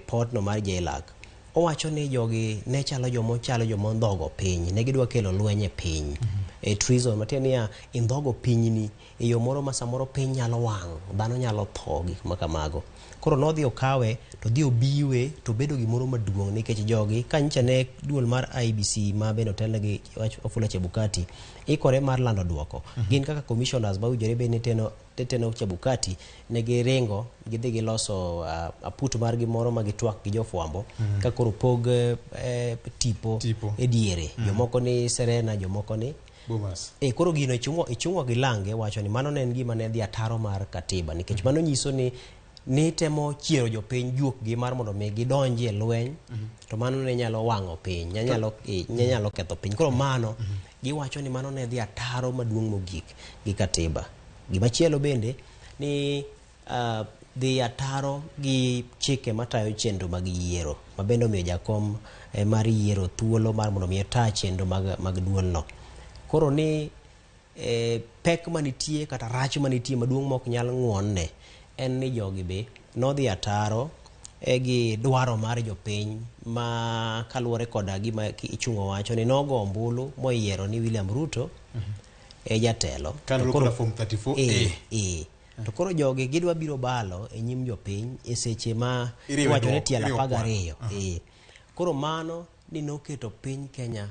ripot no mar JLAC, owacho ni jogi ne chalo joma chalo joma ondhogo piny, ne gidwa kelo lweny e piny. E treason, matiende niya, indhogo pinyni e yo moro ma samoro piny nyalo wang', dhano nyalo tho, gik ma kamago. Koro nodhi okawe to dhi obiwe to obedo gimoro maduong' nikech jogi ka nyicha ne duol mar IEBC ma bende otelne gi Wafula Chebukati ikore mar lando duoko. Gin kaka commissioners ma owinjore bed ni teno Chebukati ne giringo gidhi giloso aput margi moro ma gitwak gi jofwambo ka koro pog tipo, Tipo. e diere. Jomoko ni Serena, jomoko ni Bomas. E koro gino Ichung'wa gi lange wacho ni mano ne en gima ne dhi ataro mar katiba nikech mano nyiso ni nitemo chiero jopiny juokgi mar mondo mi gidonji e lweny to mano ne nyalo wang'o piny ne nyalo ketho piny. Koro mano giwacho ni mano ne dhi ataro maduong' mogik gi katiba. Gimachielo bende ni dhi ataro gi chike matayo chenro mag yiero ma bende omiyo jakom mar yiero thuolo mar mondo mi ota chenro mag duolno. Koro ni pek manitie kata rach manitie maduong' mok nyal ng'uonne en ni jogi be nodhi ataro gi dwaro mar jopiny ma kaluwore koda gima Ichung'wa wacho ni nogo ombulu moyiero ni William Ruto e jatelo. Kaluwore koda form 34A. To koro jogi gidwa biro balo e nyim jopiny e seche ma Iriwe iwacho ni duoko, tielo iriwo apar kwan. gariyo. Koro mano ni noketo piny Kenya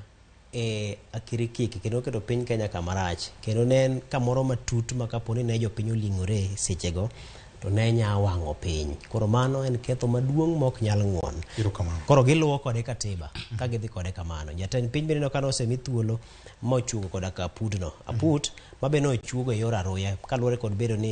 e akirikiki kendo noketo piny Kenya kamarach kendo ne en kamoro matut ma kapo ni ne jopiny oling'ore sechego to ne nya wang'o piny. Koro mano en ketho maduong' ma ok nyal ng'uon. Erokamano. Koro giluwo kode katiba ka gidhi kode kamano. Jatend piny bende ka nosemi thuolo mochuogo koda ka aputno. Aput ma be nochuogo e yor aruya kaluwore kod bedo ni